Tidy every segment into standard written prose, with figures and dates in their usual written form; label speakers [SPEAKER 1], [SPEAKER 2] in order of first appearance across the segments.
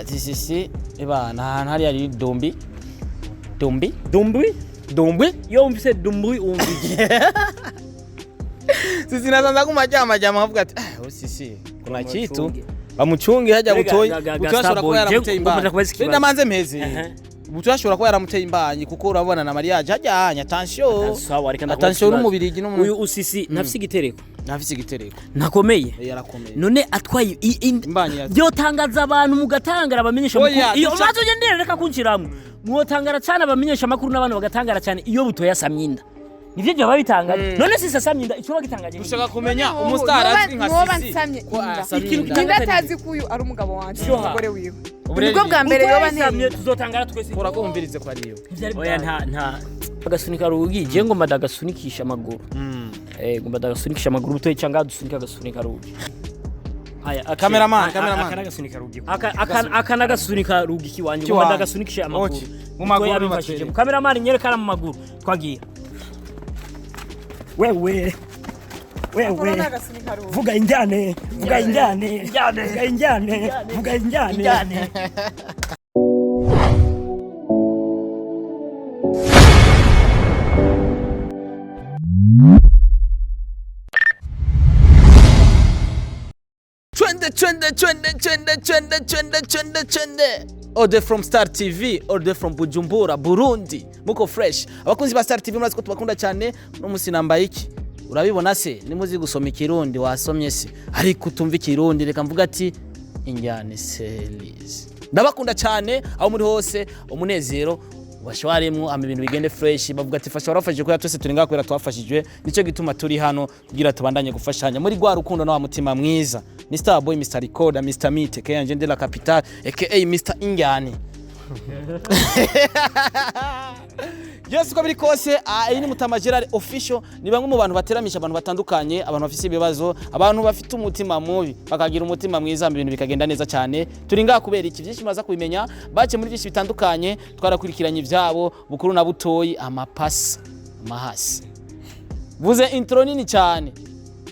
[SPEAKER 1] Sisi ebana ahantu hariya ari Dumbi Dumbi.
[SPEAKER 2] Dumbwi.
[SPEAKER 1] Dumbwi.
[SPEAKER 2] Iyo wumvise dumbwi wumva iki?
[SPEAKER 1] Sisi nasanza kumajyamajyama avuga ati ah sisi kuna kitu.
[SPEAKER 2] Bamuchunge.
[SPEAKER 1] Bamuchunge hajya.
[SPEAKER 2] Mbega,
[SPEAKER 1] Butoyi
[SPEAKER 2] ga
[SPEAKER 1] Butoyi ashobora kuba
[SPEAKER 2] Starboy, je
[SPEAKER 1] yaramuteye
[SPEAKER 2] ngomba
[SPEAKER 1] imbanyi.
[SPEAKER 2] kubaza ikibazo.
[SPEAKER 1] Linda manze mpeze.
[SPEAKER 2] Ehe.
[SPEAKER 1] Butoyi ashobora kuba yaramuteye imbanyi kuko urabona na mariage hajya hanya attention.
[SPEAKER 2] Sawa, reka ndakubaza
[SPEAKER 1] Attention
[SPEAKER 2] ikibazo.
[SPEAKER 1] n'umubirigi n'umuntu.
[SPEAKER 2] Uyu usisi ntafise igitereko?
[SPEAKER 1] Ntafise igitereko.
[SPEAKER 2] Ntakomeye?
[SPEAKER 1] Yarakomeye.
[SPEAKER 2] None atwaye
[SPEAKER 1] Imbanyi ya
[SPEAKER 2] byotangaza abantu mugatangara abamenyesha
[SPEAKER 1] Oya,
[SPEAKER 2] amakuru iyo
[SPEAKER 1] duca-
[SPEAKER 2] maze ugende reka kunshiramwe mwotangara cyane abamenyesha amakuru n'abantu bagatangara cyane iyo Butoyi asamye inda, nivyo byoba bitangaje. None sisi asamye inda icyo bagitangaje ni
[SPEAKER 1] Dushaka
[SPEAKER 2] iki?
[SPEAKER 1] kumenya
[SPEAKER 3] Noneho
[SPEAKER 1] umustar azwi nka
[SPEAKER 3] noba
[SPEAKER 1] Sisi
[SPEAKER 3] nsamye
[SPEAKER 1] ko
[SPEAKER 3] inda.
[SPEAKER 1] asamye
[SPEAKER 2] Ikintu
[SPEAKER 1] inda.
[SPEAKER 3] Ninde atazi ko uyu ari umugabo wanje,
[SPEAKER 2] Sure.
[SPEAKER 3] umugore wiwe?
[SPEAKER 1] Uburere
[SPEAKER 3] Nibwo bwa mbere
[SPEAKER 2] Butoyi
[SPEAKER 3] yoba
[SPEAKER 2] asamye
[SPEAKER 3] nteye.
[SPEAKER 2] tuzotangara twese.
[SPEAKER 1] Kora ko wumvirize ko ariyo.
[SPEAKER 2] Oya, nta agasunika rugi, je ngomba ndagasunikisha amaguru. Ngomba ndagasunikisha amaguru Butoyi cyangwa adusunika agasunika rugi. Haya, action.
[SPEAKER 1] Cameraman, cameraman.
[SPEAKER 4] Akanagasunika rugi.
[SPEAKER 2] Aka nagasunika rugi kiwanje, ngomba
[SPEAKER 1] Kiwanje.
[SPEAKER 2] ndagasunikisha amaguru.
[SPEAKER 1] Okay. Mu maguru.
[SPEAKER 2] Butoyi abimfashije.
[SPEAKER 1] Batwereke.
[SPEAKER 2] Cameraman, nyerekana mu maguru twagiye.
[SPEAKER 4] Wewe wewe, vuga injyane, vuga injyane, vuga injyane, vuga injyane.
[SPEAKER 1] Twende twende twende twende twende twende twende twende. All the from Star TV, all the from Bujumbura, Burundi. Muko fresh. Abakunzi ba Star TV murazi ko tubakunda cyane. Uno musi nambaye iki? Urabibona se? Nimuzi gusoma ikirundi wasomye se? Ariko utumva ikirundi reka mvuga ati Injyane series. Ndabakunda cyane aho muri hose, umunezero bashwaremwo ama ibintu bigende fresh. Bavuga ati fasha warafashije kubera twese turi ngaha kubera twafashijwe, nicyo gituma turi hano kugira tubandanye gufashanya muri rwa rukundo na wa mutima mwiza. Ni Star Boy, Mr Recorder, Mr Meat aka Njende la Capital aka Mr Injyane. Yes, uko biri kose iyi ni Mutama Gerard Official. Ni bamwe mu bantu bateramisha abantu batandukanye, abantu bafite ibibazo, abantu bafite umutima mubi bakagira umutima mwiza, mu bintu bikagenda neza cyane. Turi ngaha kubera iki? Byinshi maza kubimenya bace muri byinshi bitandukanye, twarakurikiranye ibyabo bukuru na butoyi, amapasi amahasi. Vuze intro nini cyane,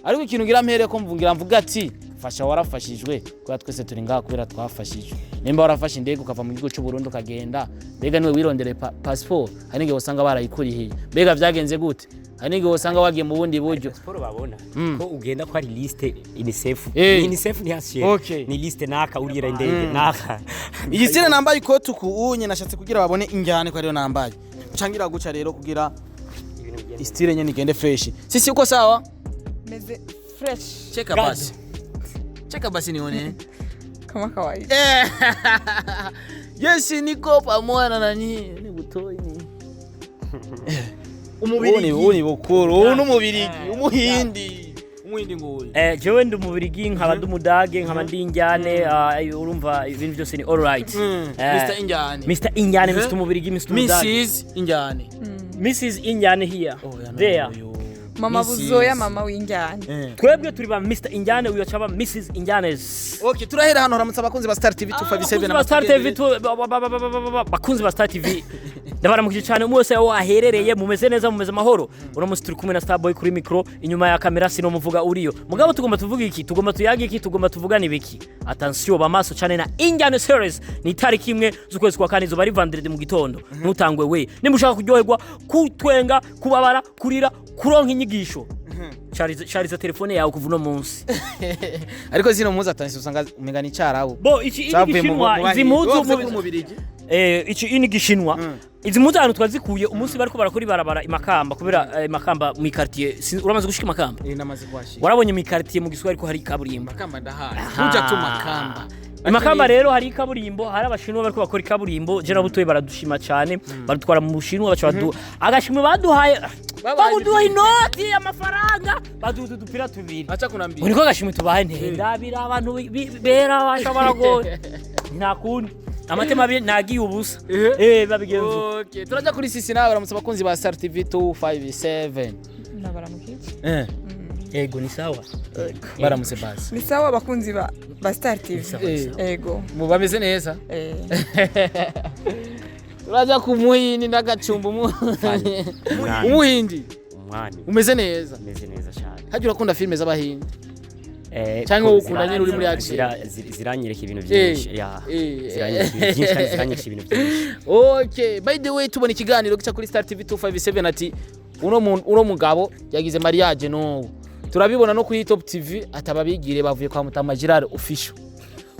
[SPEAKER 1] ariko ikintu ngira mpere ko mvungira mvuga ati fasha warafashijwe kubera twese turi ngaha kubera twafashijwe. Nimba warafashe indege ukava mu gihugu cy'u Burundi ukagenda, mbega niwe wirondere passport? Hari n'igihe usanga barayikurihiye. Mbega byagenze gute? Hari n'igihe usanga wagiye mu bundi buryo.
[SPEAKER 4] Siporo babona ko ugenda ko ari liste UNICEF.
[SPEAKER 1] Eh.
[SPEAKER 4] Ni UNICEF, ni HCR.
[SPEAKER 1] Okay.
[SPEAKER 4] Ni liste naka urira indege naka.
[SPEAKER 1] Iyi style nambaye ikoti uku unye nashatse kugira babone injyane ko ariyo nambaye cangira guca rero kugira
[SPEAKER 4] Ibintu bigende.
[SPEAKER 1] Style nyene igende fresh. Sisi uko sawa?
[SPEAKER 3] Meze fresh.
[SPEAKER 1] Cheka basi, cheka basi nione.
[SPEAKER 3] Kama kawaida.
[SPEAKER 1] Yes, niko pamoja na nani ni Butoyi ni umubirigi, ubu ni bukuru, ubu ni umubirigi, umuhindi, umuhindi nguyu.
[SPEAKER 2] Jewe ndi umubirigi, nkaba ndi umudage, nkaba ndi injyane, urumva ibintu byose ni all right.
[SPEAKER 1] Mr Injyane.
[SPEAKER 2] Mr Injyane, Mr Umubirigi, Mr Umudage.
[SPEAKER 1] Mrs Injyane.
[SPEAKER 2] Mrs Injyane here. There.
[SPEAKER 3] Mama
[SPEAKER 1] Mrs.
[SPEAKER 3] Buzoya, mama w'injyane.
[SPEAKER 2] Twebwe turi ba Mr Injyane, uyu acaba Mrs Injyane.
[SPEAKER 1] Okay, turahera hano haramutse abakunzi ba Star TV 257.
[SPEAKER 2] Abakunzi ba Star TV bakunzi ba Star TV, ndabaramukije cyane umwe wese aho aherereye. Mumeze neza, mumeze amahoro? Uno munsi turi kumwe na Starboy kuri micro, inyuma ya kamera sino muvuga uriyo mugabo. Tugomba tuvuga iki? Tugomba tuyaga iki? Tugomba tuvugana ibiki? Attention, bamaso cyane na Injyane series. Ni itariki 1 z'ukwezi kwa kane, izuba ari vendredi mu gitondo. Ntutangwe we nimba ushaka kuryoherwa, kutwenga, kubabara, kurira, kuronka inyigisho. Shariza telefone yawe kuva uno munsi.
[SPEAKER 1] Ariko zino mpuzu atansi usanga umenga ni cyarabu.
[SPEAKER 2] Bo iki ini
[SPEAKER 1] Zavuye mu
[SPEAKER 2] gishinwa izi mpuzu
[SPEAKER 1] mu mubirigi.
[SPEAKER 2] Iki ini gishinwa izi mpuzu ahantu twazikuye umunsi bariko barakora ibarabara imakamba kubera imakamba mu quartier, uramaze gushika imakamba?
[SPEAKER 1] Eh, namaze kwashika.
[SPEAKER 2] Warabonye mu quartier mu Giswahili ko hari ikaburimbo?
[SPEAKER 1] Makamba ndahaye. Kuja tu Makamba.
[SPEAKER 2] Imakamba rero hari ikaburimbo, hari abashinwa bariko bakora ikaburimbo. Je na Butoyi baradushima cyane, badutwara mu Bushinwa, baca baduha agashimwe baduhaye.
[SPEAKER 1] Babahaye.
[SPEAKER 2] Baduha inoti amafaranga, baduha udupira tubiri.
[SPEAKER 1] Acha kunambia.
[SPEAKER 2] Ngo niko gashimwe tubahaye. Ntendabira abantu bera basha baragoye, nta kundi amatema abiri nagiye ubusa. Babigenza uko.
[SPEAKER 1] Okay, turajya kuri Sisi nawe baramutse abakunzi ba Star TV 257.
[SPEAKER 3] Ndabaramukije.
[SPEAKER 2] Yego, ni sawa.
[SPEAKER 1] Baramutse basi.
[SPEAKER 3] Ni sawa abakunzi ba Star TV. Ego.
[SPEAKER 1] Mu bameze neza.
[SPEAKER 3] Eh.
[SPEAKER 1] Turajya ku muhindi n'agacumba umuhindi.
[SPEAKER 4] Umwami.
[SPEAKER 1] Umeze neza?
[SPEAKER 4] Meze neza cyane.
[SPEAKER 1] Hajya urakunda filime z'abahindi? Canke
[SPEAKER 4] ko
[SPEAKER 1] wowe ukunda nyene uri muri action.
[SPEAKER 4] Ziranyereka ibintu byinshi, ya. Ziranyereka ibintu byinshi kandi ziranyereka ibintu byinshi.
[SPEAKER 1] Okay, by the way, tubona ikiganiro gica kuri Star TV 257 ati uno mugabo yagize mariage n'ubu. Turabibona no kuri Top TV atababigire bavuye kwa Mutama Gerard official.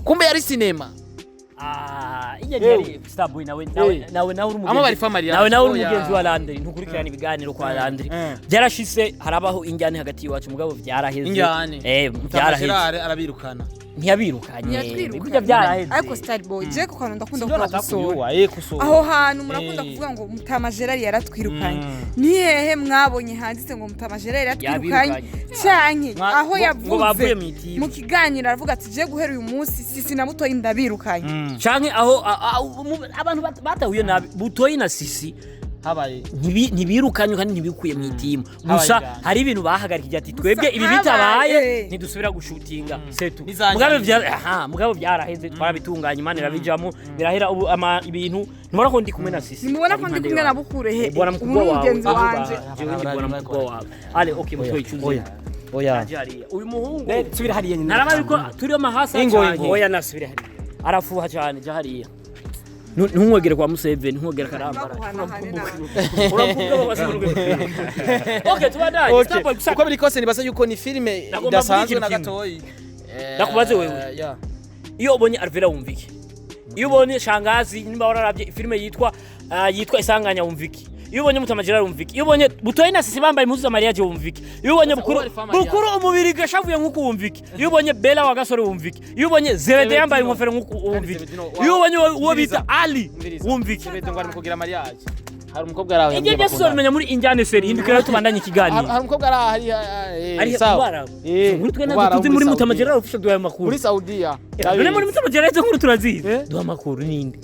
[SPEAKER 1] Kumbe yari cinema.
[SPEAKER 2] Ah, iya yari Starboy nawe nawe nawe uri umugenzi.
[SPEAKER 1] Ama bari family.
[SPEAKER 2] Nawe uri
[SPEAKER 1] Oya.
[SPEAKER 2] umugenzi wa Landry, ntukurikirana ibiganiro kwa Landry. Byarashise harabaho injyane hagati y'iwacu, mugabo byaraheze.
[SPEAKER 1] Injyane.
[SPEAKER 2] Eh, byaraheze.
[SPEAKER 1] Gerard arabirukana.
[SPEAKER 2] Ntiyabirukanye.
[SPEAKER 3] Ntiyatwirukanye.
[SPEAKER 2] Burya byaraheze.
[SPEAKER 3] Ariko Starboy, je kuko hantu ndakunda
[SPEAKER 1] Sivyo
[SPEAKER 3] kuhagusura.
[SPEAKER 1] natakuyuwa, kusura.
[SPEAKER 3] Aho hantu murakunda kuvuga ngo Mutama Gerard yaratwirukanye. Ni hehe mwabonye handitse ngo Mutama Gerard yaratwirukanye?
[SPEAKER 2] Yabirukanye.
[SPEAKER 3] Canke aho
[SPEAKER 2] Ngo bavuye
[SPEAKER 3] yavuze
[SPEAKER 2] mu itimu.
[SPEAKER 3] mu kiganiro aravuga ati je guhera uyu munsi Sisi na Butoyi ndabirukanye.
[SPEAKER 2] Canke aho abantu batahuye nabi Butoyi na Sisi.
[SPEAKER 1] Habaye.
[SPEAKER 2] Ntibirukanywe kandi ntibikuye mu itimu gusa.
[SPEAKER 1] Habaye.
[SPEAKER 2] Hari ibintu bahagarikije ati twebwe ibi
[SPEAKER 3] habaye.
[SPEAKER 2] bitabaye ntidusubira gushutinga setu.
[SPEAKER 1] Nizanjye.
[SPEAKER 2] Mugabo byaraheze, twarabitunganya, Imana irabijamo, birahera. Ubu ibintu ntubona ko ndi kumwe na Sisi.
[SPEAKER 3] Nimubona ko ndi kumwe na Bukure he?
[SPEAKER 2] Bwana
[SPEAKER 3] Ubu
[SPEAKER 2] mkubwa
[SPEAKER 3] ni
[SPEAKER 2] wawe.
[SPEAKER 3] mugenzi wanje.
[SPEAKER 2] Jewe ndi bwana mkubwa wawe. Ale, okay, Mutoyi cyuzuye.
[SPEAKER 1] Oya. Oya.
[SPEAKER 2] Aje hariya uyu muhungu.
[SPEAKER 4] Subira hariya nyine.
[SPEAKER 2] Naraba yuko turiyo mahasa
[SPEAKER 1] Ingo,
[SPEAKER 2] cyane.
[SPEAKER 1] ingo.
[SPEAKER 4] Oya, nasubira hariya.
[SPEAKER 2] Arafuha cyane, jya hariya. Ntumwegere kwa Museveni, ntumwegere karambara.
[SPEAKER 3] Baguhanahane nabi.
[SPEAKER 2] Uravuga. Okay, tubandanye.
[SPEAKER 1] Okay.
[SPEAKER 2] Starboy, gusa
[SPEAKER 1] Uko biri kose nibaza yuko ni filime
[SPEAKER 2] Nagomba
[SPEAKER 1] idasanzwe
[SPEAKER 2] kuvuga
[SPEAKER 1] na
[SPEAKER 2] ikintu
[SPEAKER 1] gatoyi.
[SPEAKER 2] Ndakubaze wewe.
[SPEAKER 1] Ya.
[SPEAKER 2] Iyo ubonye Alvera wumva iki? Iyo ubonye Shangazi, nimba wararabye filime yitwa Isanganya, wumva iki? Iyo ubonye Mutama Gerard wumva iki? Iyo ubonye Butoyi na Sisi bambaye impuzu za mariage wumva iki? Iyo ubonye
[SPEAKER 1] Gusa
[SPEAKER 2] Bukuru
[SPEAKER 1] uwo ari fama.
[SPEAKER 2] Bukuru umubiri gashavuye nk'uku wumva iki? Iyo ubonye Bella wa Gasore wumva iki? Iyo ubonye Zebede yambaye ingofero nk'uku wumva iki?
[SPEAKER 1] Zebedino,
[SPEAKER 2] Iyo ubonye uwo bita
[SPEAKER 1] Umviriza.
[SPEAKER 2] Ali
[SPEAKER 1] Umviriza.
[SPEAKER 2] wumva iki?
[SPEAKER 1] Zebedino ngo ari mu kugira mariage. Hari umukobwa ari aho
[SPEAKER 2] Ibyo
[SPEAKER 1] yambwiye
[SPEAKER 2] byose
[SPEAKER 1] bakundana.
[SPEAKER 2] uzabimenya muri Injyane série. Hindukira tubandanye ikiganiro.
[SPEAKER 1] Hari umukobwa ari aho hari
[SPEAKER 2] Ari
[SPEAKER 1] sawa.
[SPEAKER 2] Ubara. Inkuru twe nazo
[SPEAKER 1] Ubara
[SPEAKER 2] tuzi muri Mutama Gerard official, duhaye amakuru.
[SPEAKER 1] Muri Saudiya.
[SPEAKER 2] None muri Mutama Gerard izo nkuru turazizi.
[SPEAKER 1] Eh?
[SPEAKER 2] Duha amakuru, ninde?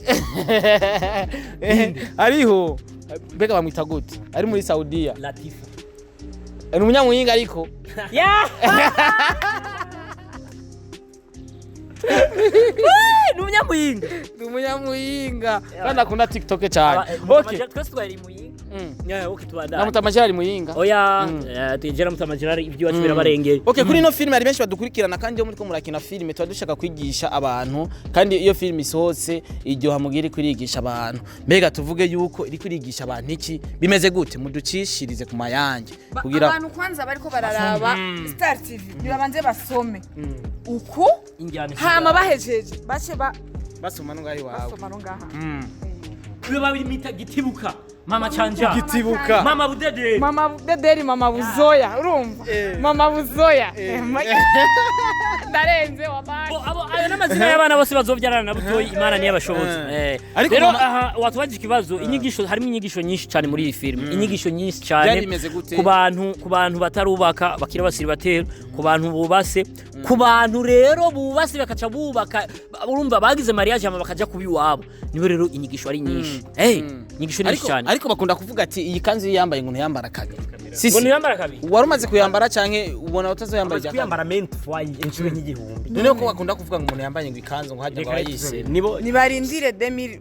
[SPEAKER 1] Ariho. Mbega bamwita gute? Ari muri Saudiya.
[SPEAKER 2] Latifa.
[SPEAKER 1] Ni umunyamuyinga ariko.
[SPEAKER 2] Ya! Ni umunyamuyinga.
[SPEAKER 1] Ni umunyamuyinga. Kandi akunda TikTok cyane. Okay.
[SPEAKER 2] Twese twari muyinga. Yeah, okay,
[SPEAKER 1] Na
[SPEAKER 2] tubandanye.
[SPEAKER 1] Mutama Gerard muyinga.
[SPEAKER 2] Oya, twinjira Mutama Gerard, iby'iwacu birabarengeye.
[SPEAKER 1] Okay, kuri ino filime hari benshi badukurikirana, kandi iyo muriko murakina filime tuba dushaka kwigisha abantu, kandi iyo filime isohotse iryoha mugira iri kurigisha abantu. Mbega tuvuge yuko iri kurigisha abantu iki? Bimeze gute? Muducishirize ku mayange kugira
[SPEAKER 3] Abantu kwanza bariko bararaba Star TV nibabanze basome uku
[SPEAKER 2] Injyane.
[SPEAKER 3] hama bahejeje bace ba
[SPEAKER 1] basoma no ngaho iwawe.
[SPEAKER 3] Basoma no ngaha.
[SPEAKER 2] Uyo babimita Gitibuka. Mama Chanja.
[SPEAKER 1] Gitibuka.
[SPEAKER 2] Mama Budede.
[SPEAKER 3] Mama Dederi, Mama Buzoya, urumva Mama Buzoya, ndarenze wabaye.
[SPEAKER 2] Abo ayo n'amazina y'abana bose bazobyarana na Butoyi, Imana niyo abashoboza.
[SPEAKER 1] Ariko
[SPEAKER 2] Rero aha watubaje ikibazo, inyigisho, harimo inyigisho nyinshi cyane muri iyi filime, inyigisho nyinshi cyane.
[SPEAKER 1] Byari bimeze gute?
[SPEAKER 2] Ku bantu batarubaka bakiri abasiribateri, ku bantu bubase, ku bantu rero bubase bakaca bubaka, urumva bagize mariage hama bakaja kuba iwabo, nibo rero inyigisho ari nyinshi. Inyigisho nyinshi
[SPEAKER 1] Ariko
[SPEAKER 2] cyane.
[SPEAKER 1] ariko bakunda kuvuga ati iyi kanzu iyo yambaye ngo ntiyambara kabiri.
[SPEAKER 2] Ngo
[SPEAKER 1] Sisi
[SPEAKER 2] ntiyambara kabiri.
[SPEAKER 1] wari umaze kuyambara canke ubona utazoyambara
[SPEAKER 4] Amaze
[SPEAKER 1] irya kabiri?
[SPEAKER 4] kuyambara maintes fois, inshuro nk'igihumbi.
[SPEAKER 1] Noneho ko bakunda kuvuga ngo umuntu yambaye ngo ikanzu ngo hajya ngo abayise.
[SPEAKER 4] Nibo
[SPEAKER 3] Nibarindire 2000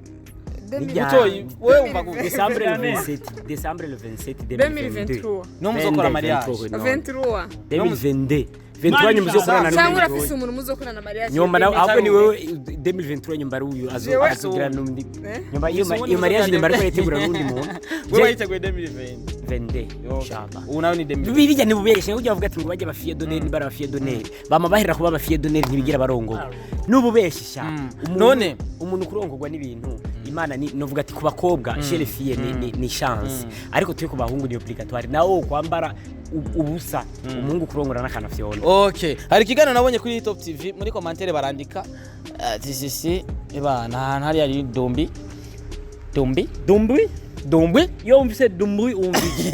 [SPEAKER 4] Nijya-
[SPEAKER 1] Butoyi, wewe wumva gute?
[SPEAKER 4] Décembre le 27, décembre le 27 2022.
[SPEAKER 3] 2023.
[SPEAKER 1] No muzokora mariage.
[SPEAKER 3] 23.
[SPEAKER 4] 2022, 23 nyuma uzokorana.
[SPEAKER 3] Cyangwa urafise umuntu muzokorana mariage?
[SPEAKER 4] Nyuma nawe ahubwo ni wewe 2023, nyuma ari uyu
[SPEAKER 3] Jewe?
[SPEAKER 4] azogira n'undi.
[SPEAKER 3] Eh?
[SPEAKER 4] Nyuma iyo mariage, nyuma ariko yategura n'undi muntu.
[SPEAKER 1] Wewe wayiteguye 2020?
[SPEAKER 4] 22, inshallah.
[SPEAKER 1] Ubu nawe ni 2020.
[SPEAKER 4] Birya ntibubeshe ujya bavuga ati ngo bajye bafille d'honneur, nibara bafille d'honneur bama bahera kuba bafille d'honneur ntibigira barongorwa n'ububeshi sha.
[SPEAKER 1] None?
[SPEAKER 4] Umuntu kurongorwa n'ibintu Imana ni novuga ati ku bakobwa chez les filles ni chance, ariko twe ku bahungu ni obligatoire nawo kwambara ubusa umuhungu kurongora n'akanafyona.
[SPEAKER 1] Okay, hari ikiganiro nabonye kuri Top TV, muri commentaire barandika ati sisi ebana ahantu hariya ari Dumbi. Dumbi?
[SPEAKER 2] Dumbwi.
[SPEAKER 1] Dumbwi?
[SPEAKER 2] Iyo wumvise Dumbwi wumva iki?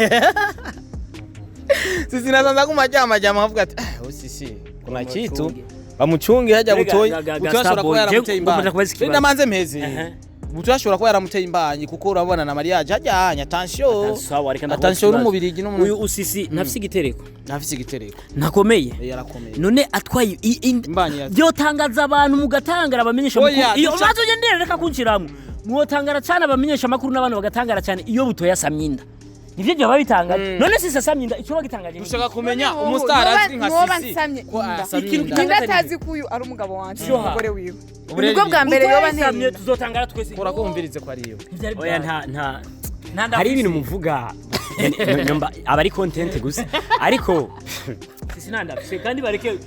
[SPEAKER 1] Sisi nasanza kumajyama jama avuga ati ah sisi kuna kitu bamucunge hajya.
[SPEAKER 2] Mbega,
[SPEAKER 1] Butoyi
[SPEAKER 2] ga
[SPEAKER 1] Butoyi ashobora kuba
[SPEAKER 2] Starboy,
[SPEAKER 1] yaramuteye
[SPEAKER 2] je ngomba
[SPEAKER 1] imbanyi.
[SPEAKER 2] kubaza ikibazo.
[SPEAKER 1] Renda manze mpeze.
[SPEAKER 2] Ehe.
[SPEAKER 1] Butoyi ashobora kuba yaramuteye imbanyi kuko urabona na mariage hajya hanya attention.
[SPEAKER 2] Sawa, reka ndakubaza
[SPEAKER 1] Attention
[SPEAKER 2] ikibazo.
[SPEAKER 1] n'umubirigi n'umuntu.
[SPEAKER 2] Uyu usisi ntafise igitereko?
[SPEAKER 1] Ntafise igitereko.
[SPEAKER 2] Ntakomeye?
[SPEAKER 1] Yarakomeye.
[SPEAKER 2] None atwaye
[SPEAKER 1] Imbanyi
[SPEAKER 2] byotangazwa abantu mugatangara abamenyesha
[SPEAKER 1] Oya,
[SPEAKER 2] amakuru iyo
[SPEAKER 1] duca-
[SPEAKER 2] maze ugendere reka kunshiramo, mwotangara cyane abamenyesha amakuru n'abantu bagatangara cyane iyo Butoya asamye inda. Nivyo byoba bitangaje. None sisi asamye inda, icyo bagitangaje ni
[SPEAKER 1] Dushaka kumenya
[SPEAKER 3] Noneho
[SPEAKER 1] umustar azwi nka
[SPEAKER 3] noba
[SPEAKER 1] Sisi
[SPEAKER 3] nsamye
[SPEAKER 1] ko
[SPEAKER 3] inda.
[SPEAKER 1] asamye
[SPEAKER 2] Ikintu
[SPEAKER 1] inda.
[SPEAKER 3] Ninde atazi ko uyu ari umugabo wanje,
[SPEAKER 2] Sure.
[SPEAKER 3] umugore wiwe?
[SPEAKER 1] Ubu rero
[SPEAKER 3] Nibwo bwa mbere
[SPEAKER 2] Uko
[SPEAKER 3] yoba
[SPEAKER 2] yasamye,
[SPEAKER 3] nteye inda.
[SPEAKER 2] tuzotangara twese.
[SPEAKER 1] Kora ko wumvirize ko ariyo.
[SPEAKER 2] Ntivyari
[SPEAKER 4] Oya,
[SPEAKER 2] bwawe.
[SPEAKER 4] nta
[SPEAKER 2] Nta nda
[SPEAKER 4] hari
[SPEAKER 2] afise.
[SPEAKER 4] ibintu muvuga aba ari content gusa, ariko
[SPEAKER 2] Sisi nta nda afise, kandi bareke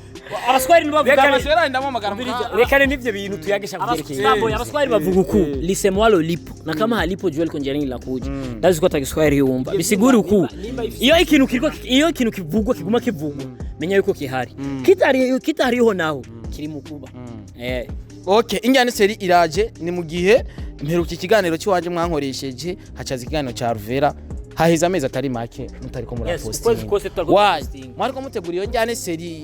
[SPEAKER 2] abaswahili nibavuga.
[SPEAKER 1] Mutama ndamuhamagara.
[SPEAKER 4] Rekane n'ivyo bintu tuyagisha kuvyerekeye.
[SPEAKER 2] Starboy, abaswahili bavuga uku: "Lisemwalo lipo na kama halipo jua liko njiani linakuja." Ndazi ko atakiswahili wumva bisiguri uku: iyo ikintu kiriko, iyo ikintu kivugwa kiguma kivugwa, menya yuko kihari. Kitari kitariho naho kiri mu kuba.
[SPEAKER 1] Okay, injyana série iraje. Ni mu gihe mperuka ikiganiro cy'iwanje mwankoresheje, hacaza ikiganiro cya Ruvera, haheze amezi atari make mutariko
[SPEAKER 2] Yes, ukwezi kose tutariko
[SPEAKER 1] murapostinga. Why?
[SPEAKER 2] turapostinga.
[SPEAKER 1] Mwariko mutegura iyo njyane série,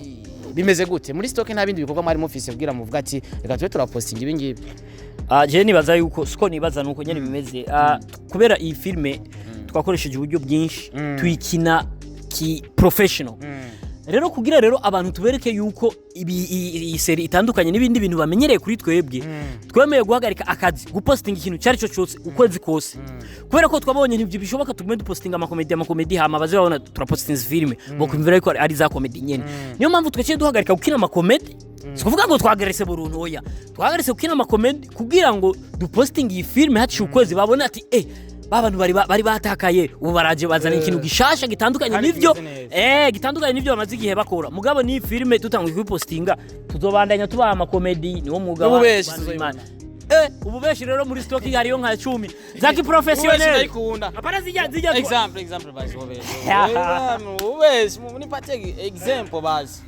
[SPEAKER 1] bimeze gute? Muri stock nta bindi bikorwa mwari mufise kugira muvuga ati reka tube turapostinga ibi ngibi?
[SPEAKER 2] Ah, je nibaza yuko siko nibaza nuko nyene bimeze. Ah, kubera iyi filme twakoresheje uburyo bwinshi, tuyikina ki professional. Rero kugira rero abantu tubereke yuko iyi série itandukanye n'ibindi bintu bamenyereye kuri twebwe, twemeye guhagarika akazi, gupostinga ikintu cyari cyo cyose ukwezi kose, kubera ko twabonye ntibyo bishoboka tugume dupostinga amakomedi, amakomedi, hama baze babona turapostinga filime bokumvira yuko ari za komedi nyene. Niyo mpamvu twaciye duhagarika gukina amakomedi. Si kuvuga ngo twahagaritse burundu, oya, twahagaritse gukina amakomedi kugira ngo dupostinge iyi filime haciye ukwezi, babone ati eh, ba bantu bari batakaye, ubu baraje bazana ikintu gishasha gitandukanye
[SPEAKER 1] Kandi
[SPEAKER 2] n'ivyo
[SPEAKER 1] kimeze neza.
[SPEAKER 2] Gitandukanye n'ivyo bamaze igihe bakora. Mugabo ni filime tutanguye kuyipostinga, tuzobandanya tubaha amakomedi, niwo mwuga wacu,
[SPEAKER 1] N'ububeshi
[SPEAKER 2] bantu
[SPEAKER 1] tuzoyibona.
[SPEAKER 2] b'Imana. Ububeshi rero muri stock hariyo nka 10 za
[SPEAKER 1] Ububeshi
[SPEAKER 2] kiprofessionnel.
[SPEAKER 1] ndayikunda.
[SPEAKER 2] Apana zijya zijya
[SPEAKER 1] Example, example basi, ububeshi. Ububeshi nipatie example basi.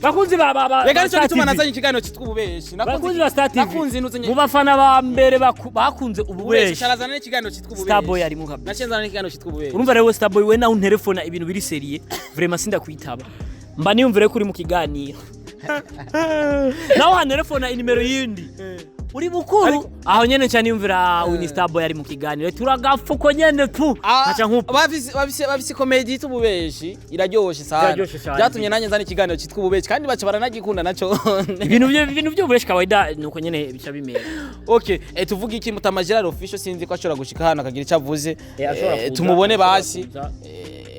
[SPEAKER 2] Bakunzi ba
[SPEAKER 1] Reka
[SPEAKER 2] ba
[SPEAKER 1] nicyo
[SPEAKER 2] Star
[SPEAKER 1] gituma
[SPEAKER 2] TV.
[SPEAKER 1] nazanye ikiganiro cyitwa ububeshi.
[SPEAKER 2] Bakunzi ba Star TV,
[SPEAKER 1] Nakunze intuze
[SPEAKER 2] mu bafana ba mbere bakunze
[SPEAKER 1] ububeshi.
[SPEAKER 2] ububeshi,
[SPEAKER 1] Carazana n'ikiganiro cyitwa ububeshi.
[SPEAKER 2] Starboy arimo kabisa.
[SPEAKER 1] Naciye nzana n'ikiganiro cyitwa ububeshi.
[SPEAKER 2] Urumva rero, Starboy, we nawe unterefona ibintu biri sérieux, vraiment sindakwitaba, mba niyumvire ko uri mu kiganiro. Nawe hanterefona inimero yindi uri bukuru aho nyene nca niyumvira uyu ni Starboy ari mu kiganiro, turagafuko nyene tu nkaca nkupa.
[SPEAKER 1] Bafise komedi yitwa ububeshi, iraryoshe sana.
[SPEAKER 2] Iraryoshe cyane.
[SPEAKER 1] Byatumye nanjye nzana ikiganiro cyitwa ububeshi, kandi baca baranagikunda naco.
[SPEAKER 2] Ibintu by'ububeshi kawaida nuko nyene bica bimera.
[SPEAKER 1] Okay, tuvuge iki? Mutama Gerard Official, sinzi ko ashobora gushika hano akagira icyo avuze.
[SPEAKER 2] Ashobora kuza,
[SPEAKER 1] Tumubone
[SPEAKER 2] ashobora
[SPEAKER 1] basi.
[SPEAKER 2] kuza.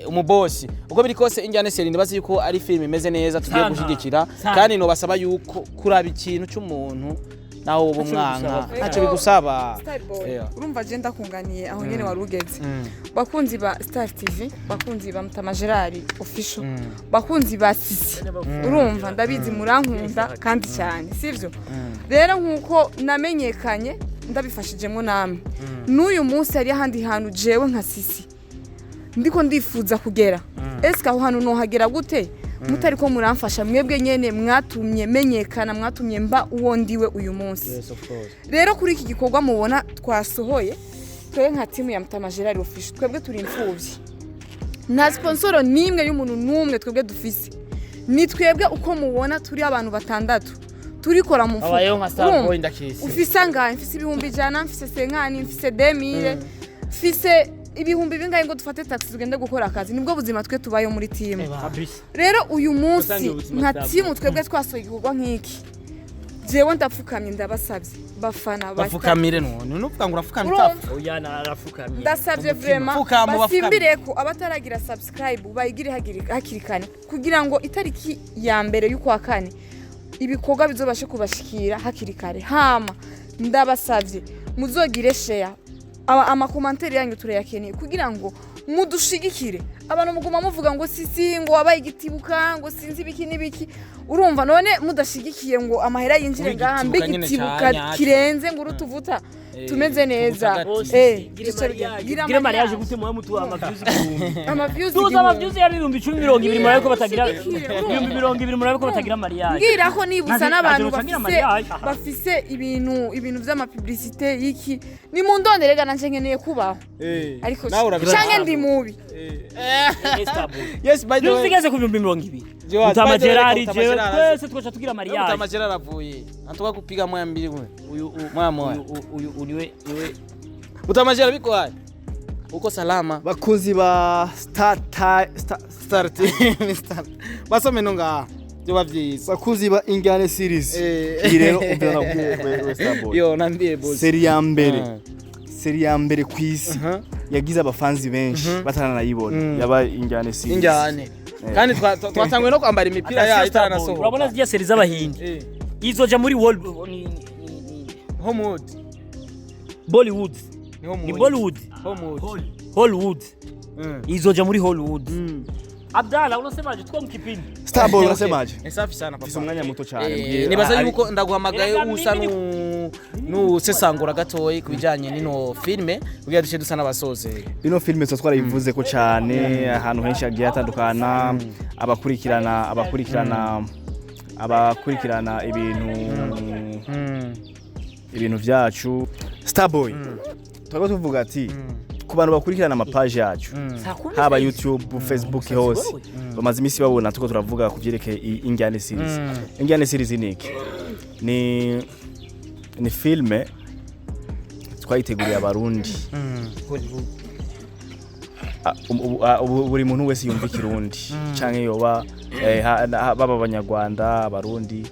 [SPEAKER 1] Umubosi, uko biri kose injyane série nibaze yuko ari film imeze neza tugiye
[SPEAKER 2] Sana.
[SPEAKER 1] gushigikira.
[SPEAKER 2] Sana.
[SPEAKER 1] Kandi nobasaba yuko kuraba ikintu cy'umuntu naho woba
[SPEAKER 2] Ntacyo
[SPEAKER 1] umwanka
[SPEAKER 2] bigusaba.
[SPEAKER 1] ntacyo bigusaba.
[SPEAKER 3] Starboy,
[SPEAKER 1] Yeah.
[SPEAKER 3] urumva je ndakunganiye aho nyene wari ugeze. Bakunzi ba Star TV, bakunzi ba Mutama Gerard Official, bakunzi ba Sisi, urumva ndabizi murankunda kandi cyane, sivyo? Rero nkuko namenyekanye ndabifashijemo namwe, n'uyu munsi hari ahandi hantu jewe nka Sisi ndiko ndifuza kugera. Eske aho hantu nohagera gute mutari ko muramfasha, mwebwe nyene mwatumye menyekana, mwatumye mba uwo ndiwe uyu munsi?
[SPEAKER 1] Yes, of course.
[SPEAKER 3] Rero kuri iki gikorwa mubona twasohoye, twebwe nka timu ya Mutama Gerard Official, twebwe turi imfubyi, nta sponsor n'imwe y'umuntu n'umwe twebwe dufise. Ni twebwe uko mubona turi abantu batandatu turikora mu mufuka.
[SPEAKER 1] Abayeho nka Starboy.
[SPEAKER 3] Urumva?
[SPEAKER 1] Ndakisi.
[SPEAKER 3] Ufise angahe? Mfise 100,000, mfise 50, mfise 2000, mfise ibihumbi bingahe ngo dufate taxi tugende gukora akazi? Nibwo buzima twe tubayeho muri timu.
[SPEAKER 2] Kabisa.
[SPEAKER 3] Rero uyu munsi
[SPEAKER 2] Usange ubuzima
[SPEAKER 3] nka
[SPEAKER 2] bwabo.
[SPEAKER 3] timu twebwe twasohoye igikorwa nk'iki, jewe ndapfukamye, ndabasabye bafana ba
[SPEAKER 1] Bapfukamire none nuvuga ngo urapfukamye
[SPEAKER 3] Urumva?
[SPEAKER 1] utapfa.
[SPEAKER 2] Oya, narafukamye.
[SPEAKER 3] Ndasabye vraiment
[SPEAKER 1] Pfukama, bapfukamye.
[SPEAKER 3] basimbire ko abataragira subscribe bayigire hakiri kare, kugira ngo itariki ya mbere y'ukwa kane ibikorwa bizobashe kubashikira hakiri kare. Hama ndabasabye muzogire share, amakomantere yanyu turayakeneye kugira ngo mudushigikire. Abantu muguma muvuga ngo Sisi ngo wabaye igitibuka, ngo sinzi ibiki n'ibiki, urumva none mudashigikiye ngo amahera yinjire ngaha mbe
[SPEAKER 1] Igitibuka nyene
[SPEAKER 3] igitibuka
[SPEAKER 1] ca nyacyo.
[SPEAKER 3] kirenze ngo urutuvuta tumeze neza.
[SPEAKER 1] Tuvuta.
[SPEAKER 2] Gire
[SPEAKER 3] duce
[SPEAKER 2] mariage.
[SPEAKER 3] gira
[SPEAKER 2] Gire mariage
[SPEAKER 3] mariage.
[SPEAKER 2] gute muwe mutuha amaviews 1000?
[SPEAKER 3] Amaviews
[SPEAKER 2] Tuza
[SPEAKER 3] 1000.
[SPEAKER 2] amaviews ya 10,020, murabe ko batagira
[SPEAKER 3] Ushigikire,
[SPEAKER 2] 20,000, murabe ko batagira mariage.
[SPEAKER 3] Mbwira ko nibutsa n'abantu
[SPEAKER 2] ntagira
[SPEAKER 3] bafise
[SPEAKER 2] mariage.
[SPEAKER 3] bafise ibintu vy'amapublicité y'iki, ni mu ndondere ga nanje nkeneye kubaho, ariko
[SPEAKER 1] Nawe urabishaka.
[SPEAKER 3] canke ndi mubi.
[SPEAKER 1] Yes, by the way.
[SPEAKER 2] Tuzigeze ku 20,000.
[SPEAKER 1] Joas,
[SPEAKER 2] Mutama
[SPEAKER 1] by the way,
[SPEAKER 2] Gerard,
[SPEAKER 1] Mutama
[SPEAKER 2] jewe
[SPEAKER 1] Gerard
[SPEAKER 2] twese twaca tugira mariage.
[SPEAKER 1] Mutama Gerard avuye antuka kupiga moya mbili kule.
[SPEAKER 2] Uyu
[SPEAKER 1] Moya moya.
[SPEAKER 2] uyu niwe.
[SPEAKER 1] Mutama Gerard, biko hai? Uko salama?
[SPEAKER 5] Bakunzi ba Star Star
[SPEAKER 1] Star TV, Star. Basome no ngaha. Byo bavyiza.
[SPEAKER 5] Bakunzi ba Ingane series. Iyi rero umvira nakubwiye we Starboy.
[SPEAKER 1] Yo, nambie boss.
[SPEAKER 5] Série ya mbere. Série ya mbere ku isi. Yagize abafanzi benshi bataranayibona, yaba Injyane series.
[SPEAKER 1] Injyane, kandi twatanguye no kwambara imipira yayo itaranasohoka.
[SPEAKER 2] Urabona zirya série z'abahindi, izoja muri world ni
[SPEAKER 1] Hollywood.
[SPEAKER 2] Bollywood.
[SPEAKER 1] Ni Hollywood.
[SPEAKER 2] Ni Bollywood.
[SPEAKER 1] Hollywood.
[SPEAKER 2] Hollywood. Izoja muri Hollywood. Abdalla, unasemaje? Tuko mkipindi.
[SPEAKER 5] Starboy, unasemaje?
[SPEAKER 1] Ni safi sana, papa.
[SPEAKER 5] Mfise umwanya muto cyane.
[SPEAKER 1] Nibaza yuko ndaguhamagaye
[SPEAKER 2] Erega
[SPEAKER 1] usa
[SPEAKER 2] mimi
[SPEAKER 1] n'usesangura gatoyi ku bijyanye n'ino filme kugira duce dusa n'abasozera.
[SPEAKER 5] Ino filime tuba twarayivuze ko cyane ahantu henshi hagiye hatandukana. Abakurikirana ibintu byacu, Starboy, turaba tuvuga ati ku bantu bakurikirana amapaji yacu, haba YouTube, Facebook, hose, bamaze iminsi babona tuko turavuga ku byerekeye Injyane series. Injyane series ni iki? Ni filme twayiteguriye Abarundi. Ubu buri muntu wese yumva Ikirundi canke yoba baba Abanyarwanda, Abarundi,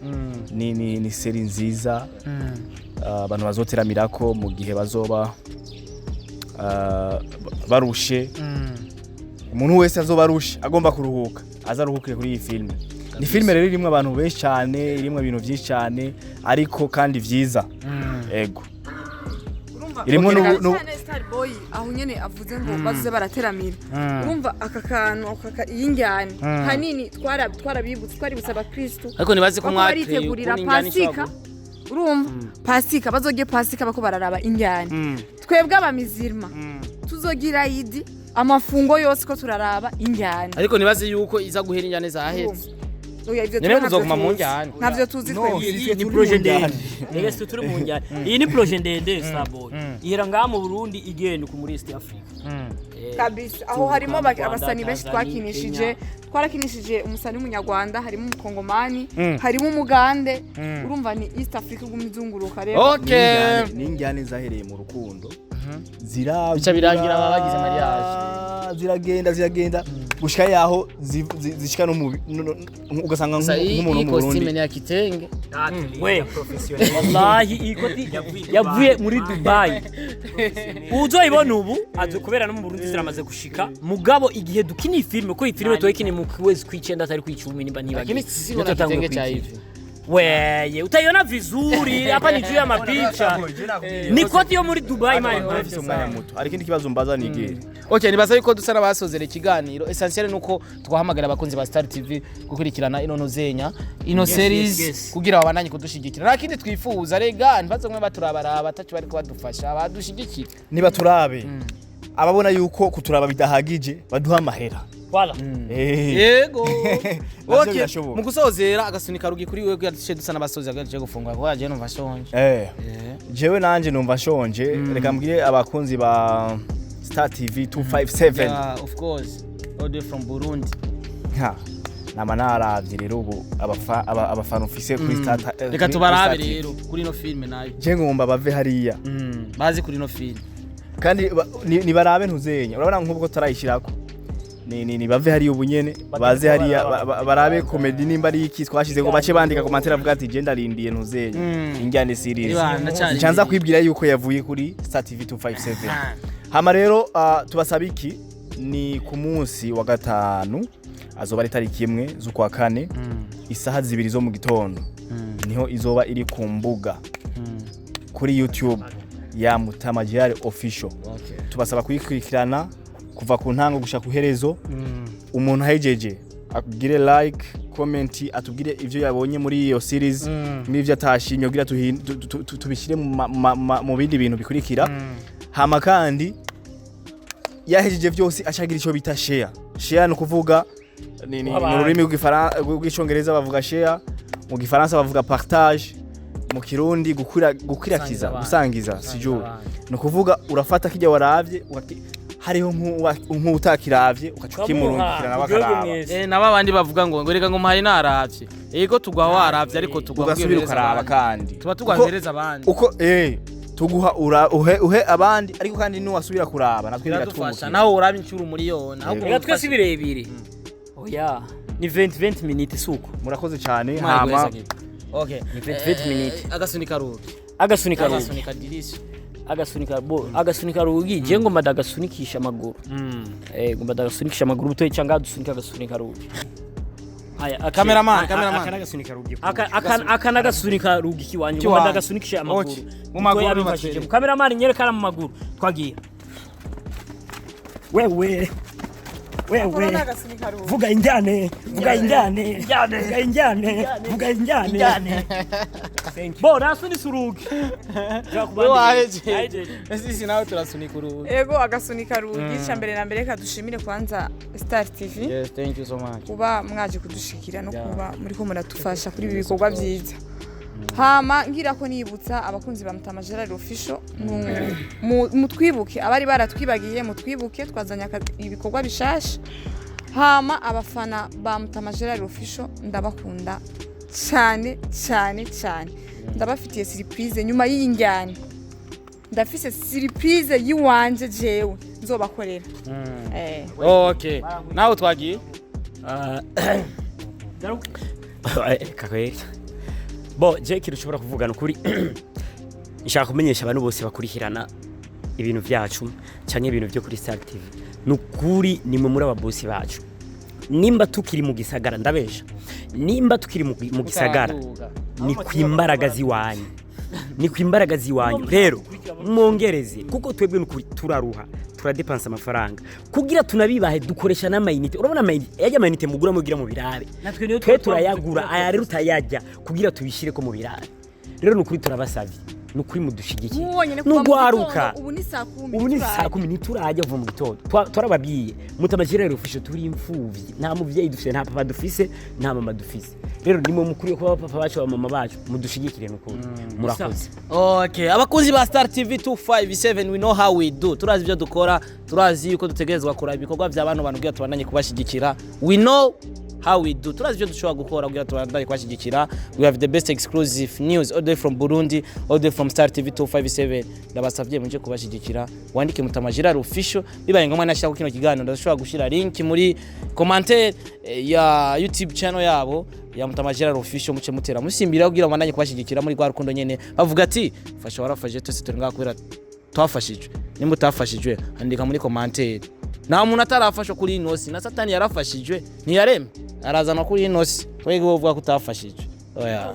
[SPEAKER 5] ni série nziza abantu bazoteramirako mu gihe bazoba barushe. Umuntu wese azoba arushe agomba kuruhuka, aza aruhukire kuri iyi filme. Ni filme rero irimwo abantu benshi cyane, irimwo ibintu byinshi cyane ariko kandi vyiza. Ego, irimwo
[SPEAKER 3] Cyane Starboy, aho nyene avuze ngo bazoze barateramira. Urumva aka kantu iyi njyane hanini twarabibutse, twaributse abakristu
[SPEAKER 1] Ariko nibaze ko
[SPEAKER 3] bako
[SPEAKER 1] mwateye
[SPEAKER 3] baritegurira
[SPEAKER 1] ukuntu injyana
[SPEAKER 3] Pasika.
[SPEAKER 1] ishobora
[SPEAKER 3] Urumva Pasika, bazoge Pasika bako bararaba injyane. Twebwe abamizirima tuzogira idi, amafungo yose ko turaraba injyane.
[SPEAKER 1] Ariko nibaze yuko iza guhera injyane zahetse.
[SPEAKER 3] Oya, ivyo
[SPEAKER 1] Nyene
[SPEAKER 3] twe ntavyo
[SPEAKER 1] muzoguma mu
[SPEAKER 3] tuzi.
[SPEAKER 1] njyane.
[SPEAKER 3] Ntavyo tuzi
[SPEAKER 5] No,
[SPEAKER 3] twebwe.
[SPEAKER 5] si
[SPEAKER 2] Iyi
[SPEAKER 5] twe
[SPEAKER 2] ni
[SPEAKER 5] turi
[SPEAKER 2] projet
[SPEAKER 5] mu njyane.
[SPEAKER 2] ndende. Ege, si turi mu njyane. Iyi ni projet ndende, Starboy, ihera ngaha mu Burundi igenda ku muri East Africa.
[SPEAKER 3] Kabisa, aho
[SPEAKER 2] Tuvuka
[SPEAKER 3] harimo
[SPEAKER 2] mu Rwanda,
[SPEAKER 3] abasani benshi.
[SPEAKER 2] Tanzania,
[SPEAKER 3] Twakinishije,
[SPEAKER 2] Kenya.
[SPEAKER 3] twarakinishije umusani w'Umunyarwanda, harimo Umukongomani, harimo Umugande. Urumva ni East Africa iguma izunguruka rero.
[SPEAKER 1] Okay.
[SPEAKER 5] Ni injyane zahereye mu rukundo, ziragura,
[SPEAKER 1] Bica birangira baba bagize mariage.
[SPEAKER 5] Ziragenda, ziragenda gushika yaho zishika no mu ugasanga
[SPEAKER 1] Sasa iyi
[SPEAKER 5] nk'umuntu
[SPEAKER 1] iyi
[SPEAKER 5] wo mu
[SPEAKER 1] costume
[SPEAKER 5] Burundi.
[SPEAKER 1] ni ya kitenge.
[SPEAKER 2] We, wallahi iyi koti yavuye muri Dubai. Uzoyibona ubu azo kubera no mu Burundi ziramaze gushika. Mugabo igihe dukina iyi filime, ko iyi filime tuyikini mu kwezi kw'icenda atari kw'icumi nimba ntibagiye.
[SPEAKER 1] Lakini sisi wana kitenge cha hivi.
[SPEAKER 2] Weye, utaiona vizuri hapa ni juu ya mapicha. Ni koti yo muri Dubai, man.
[SPEAKER 5] Mfise umwanya muto, hari ikindi kibazo mbaza nigere.
[SPEAKER 1] Okay, nibaza yuko dusa n'abasozera ikiganiro. Essentiel nuko twahamagara abakunzi ba Star TV gukurikirana ino nozenya, ino series, kugira babandanye kudushigikira. Nta kindi twifuza rega, ntibazomwe baturabaraba atacu bariko badufasha, badushigikira.
[SPEAKER 5] Niba turabe ababona yuko kuturaba bidahagije, baduha amahera.
[SPEAKER 2] Voilà.
[SPEAKER 1] Yego.
[SPEAKER 5] Navyo
[SPEAKER 1] Okay,
[SPEAKER 5] birashoboka.
[SPEAKER 1] mu gusozera, agasunika rugi kuri wewe kugira duce dusa n'abasozera, kugira duce gufungura kuko yaje numva shonje.
[SPEAKER 5] Jewe nanje numva nshonje. Reka mbwire abakunzi ba Star TV 257.
[SPEAKER 1] Yeah, of course. All the way from Burundi.
[SPEAKER 5] Nka nama naravye rero ubu abafana ufise kuri Star
[SPEAKER 1] Reka
[SPEAKER 5] kuri
[SPEAKER 1] tubarabe
[SPEAKER 5] Star TV.
[SPEAKER 1] rero kuri ino filme nayo.
[SPEAKER 5] Je ngomba bave hariya
[SPEAKER 1] Bazi kuri ino filme.
[SPEAKER 5] Kandi nibarabe ntuzenya, urabona nk'ubwo tarayishirako ni bave hariya ubu nyene, baze hariya barabe comedy nimba ari iki twashize ngo bace bandika commentaire avuga ati je ndarindiye ntuzenya Injyane series.
[SPEAKER 1] Niba ndacyari
[SPEAKER 5] Ncanza kwibwira yuko yavuye kuri Star TV 257. Hama rero tubasaba iki? Ni ku munsi wa gatanu, azoba ari tariki 1 z'ukwa kane, isaha 2 zo mu gitondo, niho izoba iri ku mbuga kuri YouTube ya Mutama Gerard Official. Tubasaba kuyikurikirana kuva ku ntango gushika ku herezo. Umuntu ahejeje akugire like, comment, atubwire ivyo yabonye muri iyo series n'ivyo atashimye kugira tubishyire mu bindi bintu bikurikira. Hama kandi yahejeje vyose acagira ico bita share. Share ni ukuvuga ni mu
[SPEAKER 2] Abandi.
[SPEAKER 5] rurimi rw'Icongereza bavuga share, mu Gifaransa bavuga partage, mu Kirundi gukwirakiza,
[SPEAKER 1] Gusangiza.
[SPEAKER 5] Gusangiza, sijui.
[SPEAKER 1] Abandi.
[SPEAKER 5] Ni ukuvuga urafata kijya waravye hariho nk'utakiravye ukaca ukimurungikira nawe akaraba.
[SPEAKER 1] Naba bandi bavuga ngo reka ngo mpaye naravye. Yego, tugwa waravye ariko tugwa
[SPEAKER 5] Ugasubira
[SPEAKER 1] ubwihereza
[SPEAKER 5] ukaraba
[SPEAKER 1] abandi.
[SPEAKER 5] kandi
[SPEAKER 1] Tuba tugwanzereza abandi.
[SPEAKER 5] Uko tuguha uhe abandi, ariko kandi nuwasubira kuraba natwe
[SPEAKER 1] Biradufasha.
[SPEAKER 5] biratwungukira.
[SPEAKER 1] Nawe uraba incuro miliyoni. Ahubwo
[SPEAKER 2] Reka twese birebire. Oya, ni 20 20 minutes suko.
[SPEAKER 5] Murakoze cyane.
[SPEAKER 1] Imana
[SPEAKER 5] Hama
[SPEAKER 1] iguheze. Okay.
[SPEAKER 2] Ni 20 minutes.
[SPEAKER 1] Agasunika rugi.
[SPEAKER 2] Agasunika rugi.
[SPEAKER 1] Agasunika dirisha.
[SPEAKER 2] Agasunika bo, agasunika rugi, je ngomba ndagasunikisha amaguru. Ngomba ndagasunikisha amaguru butoyi cyangwa dusunika agasunika rugi. Aya,
[SPEAKER 1] Cameraman, cameraman.
[SPEAKER 4] Akanagasunika rugi.
[SPEAKER 2] Aka nagasunika rugi kiwanje, ngomba
[SPEAKER 1] Kiwanje.
[SPEAKER 2] ndagasunikisha amaguru.
[SPEAKER 1] Okay. Mu maguru.
[SPEAKER 2] Butoyi abimfashije.
[SPEAKER 1] Batwereke.
[SPEAKER 2] Cameraman, nyerekana mu maguru, twagiye.
[SPEAKER 4] Wewe, wewe, vuga injyane, vuga injyane, vuga injyane, vuga injyane.
[SPEAKER 2] Bo nasunitse urugi.
[SPEAKER 1] Wewe wahejeje, sisi nawe turasunika urugi.
[SPEAKER 3] Ego, agasunika rugi. Ca mbere na mbere, kadushimire kwanza Star TV
[SPEAKER 1] Yes, thank you so much.
[SPEAKER 3] kuba mwaje kudushikira no kuba muriko muratufasha kuri ibi bikorwa byiza. Hama ngira ko nibutsa abakunzi ba Mutama Gerard Official, mutwibuke, abari baratwibagiye mutwibuke, twazanye ibikorwa bishasha. Hama abafana ba Mutama Gerard Official, ndabakunda cyane cyane cyane. Ndabafitiye surprise nyuma y'iyi njyana, ndafise surprise yiwanje jewe nzobakorera.
[SPEAKER 1] Okay, nawe twagiye.
[SPEAKER 4] Kakweri bo, je ikintu ushobora kuvuga ni ukuri, nshaka kumenyesha abantu bose bakurikirana ibintu byacu cyangwa ibintu byo kuri Star TV, ni ukuri nimwe muri ababosi bacu. Nimba tukiri mu gisagara, ndabesha? Nimba tukiri mu gisagara, ni ku imbaraga z'iwanyu, ni ku imbaraga z'iwanyu. Rero mwongereze, kuko twebwe ni ukuri turaruha, turadepansa amafaranga kugira tunabibahe, dukoresha n'amayinite. Urabona amayinite yajya, amayinite mugura mugira mu birabe.
[SPEAKER 2] Natwe niyo.
[SPEAKER 4] Twe turayagura aya rero, utayajya kugira tubishyire ko mu birabe. Rero ni ukuri turabasavye, ni ukuri mudushigikiye.
[SPEAKER 3] Nk'uwonyene kuva mu
[SPEAKER 4] Nugwaruka.
[SPEAKER 3] gitondo, ubu ni saa 10.
[SPEAKER 4] Ubu ni
[SPEAKER 3] ntiturajya.
[SPEAKER 4] saa 10, ntiturajya kuva mu gitondo. Twarababwiye Mutama Gerard Official, turi imfuvyi, nta muvyeyi dufise, nta papa dufise, nta mama dufise. Rero nimwe mukuriye kuba papa bacu, ba mama bacu, mudushigikire nukuri. Murakoze.
[SPEAKER 1] Okay, abakunzi ba Star TV 257, we know how we do. Turazi ibyo dukora, turazi yuko dutegerezwa kuraba ibikorwa bya bano bantu kugira tubandanye kubashyigikira. We know how we do. Turazi ibyo dushobora gukora kugira tubandanye kubashyigikira. We have the best exclusive news all the way from Burundi, all the way from Star TV 257. Ndabasavye muje kubashyigikira. Wandike Mutama Gerard Official, bibaye ngombwa nashaka kino kiganiro ndashobora gushira link muri commentaire ya YouTube channel yabo ya Mutama Gerard Official, muce mutera musimbira kugira mubandanye kubashyigikira muri rwa rukundo nyene. Bavuga ati fasha warafashe, twese turi ngaha kubera twafashijwe. Nimba utafashijwe, andika muri commentaire. Nta muntu atarafashwa kuri ino si, na Satani yarafashijwe, ntiyaremye arazana kuri ino si. Twebwe uvuga ko utafashijwe, oya.